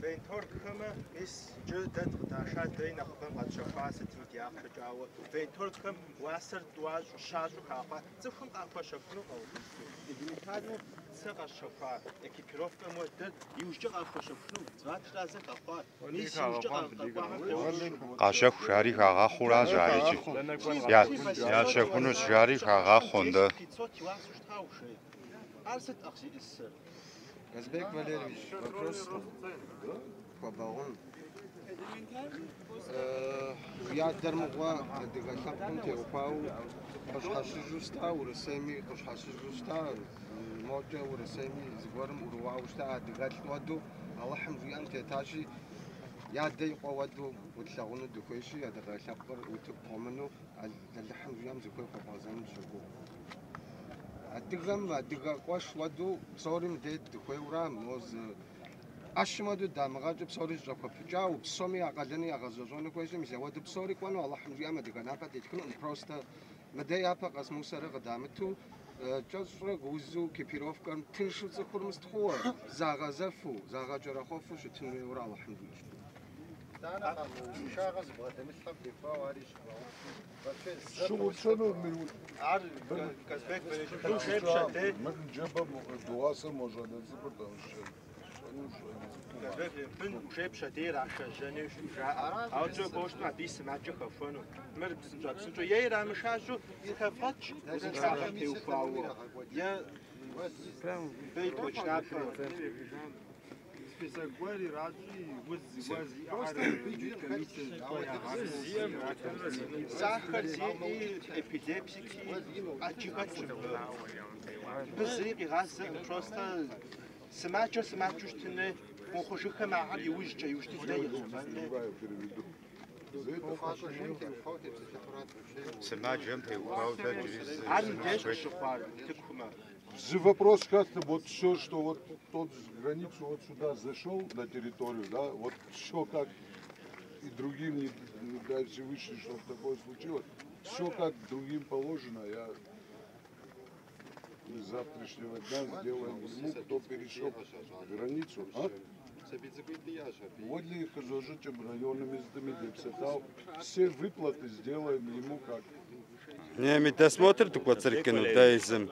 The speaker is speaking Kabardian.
Военторгхэмэ, мис иджы дэ дыкъыдаша, дэри нэхъыбэм къэтщэхуа сытми ди ахъшэкӏэ, ауэ военторгхэм уасэр тӏуащӏэу, щащӏэу хахъуа цӏыхум къахуэщэхуну къэувыжу. Элементарно сэ къэсщэхуа экипировкэм уэдэр иужькӏэ къахуэщэхуну 2-3 разэ хэхъуа. Мис иужькӏэ къэкӏуахэм теухуа. Къащэху жари хагъахъуэуращ ар икӏи. Ящэхунущ жари хагъахъуэ, нтӏэ. 500 и уасэу щыта уже. Ар сыт ӏэхъ зиӏысыр? Казбек Валерьевич, вопрос хуэбэгъун. Уи адэр мыгъуэ адыгэ лъэпкъым теухуауэ къыщхьэщыжу щыта, Урысейми къыщхьэщыжу щыта, мокӏэ Урысейми зыгуэрым ӏурыуауэ щыта, адыгэлӏ уэду Алыхьым жиӏэм тетащи, ядэ и къуэ уэду утлъагъуну дыхуейщи, адыгэ лъэпкъыр утыку къомыну Алыхьым жиӏэм зыхуей хуэбгъэзэну дыщогугъ. Адыгэм адыгэ къуэш уэду псори мыдей дыхуейуэра, мо зы ӏэщым уэду дамыгъэкӏыу псори зыщӏэхуэпыкӏауэ, псоми я къалэни ягъэзэщӏэну хуейщи, мис ауэду псори кӏуэну Алыхьым жиӏэм адыгэ напэ тетхынукъым, просто мыдей япэ къэс мусорыр къыдамыту, кӏэщӏрэ гуузу экипировкэм тыншу цӏыхур мыст хъууэ, загъэзэфу, загъэкӏэрэхъуэфу щытын хуейуэра Алыхьым жиӏэщ. Узыншагъэ зыбгъэдэмылъхэм теухуауэ ари Щыгъупщэну Ар Казбек Валерьевич пщэдей. Мыр ныджэбэ дыгъуасэ мо щӏалэ цӏыкӏур Казбек бын уже пщэдей ирашэжьэну жаӏэ. Ауэ кӏэ кӏуэщтмэ абы и сымаджэ хэхуэну. Мыр псынщӏэ-псынщӏэу е ирамышажьэу зыхэвгъэкӏ узыншагъэм теухуауэ. Е бей точнапэ. Список гуэр иращӏи, уз зыгуэр зиӏэхэр медкомиссие зыщӏыпӏэ ягъакӏуэ. Сахар зиӏи, эпилепсики, ӏэджи хэтщ мыбы. Мыбы зыри къигъазэкъым, просто сымаджэр сымаджэу щытын хуей. Мыхъужыххэм ахэр иужькӏэ, иужь дыдэ игъэувэн хуей. Сымаджэм теухуауэ дэ иджыри зы Ар мыбдеж къыщыхъуар тыкумэ. Зы вопрос как-то вот все, что вот тот с границу вот сюда зашел на территорию, да, вот все как и другим, не дай Всевышний, чтобы такое случилось, все как другим положено, я с завтрашнего дня сделаем ему, кто пересек границу, а? Вот ли их районными депсетал, все выплаты сделаем ему как Не, медосмотр дыкӏуэцӏрыкӏыну дэ езым.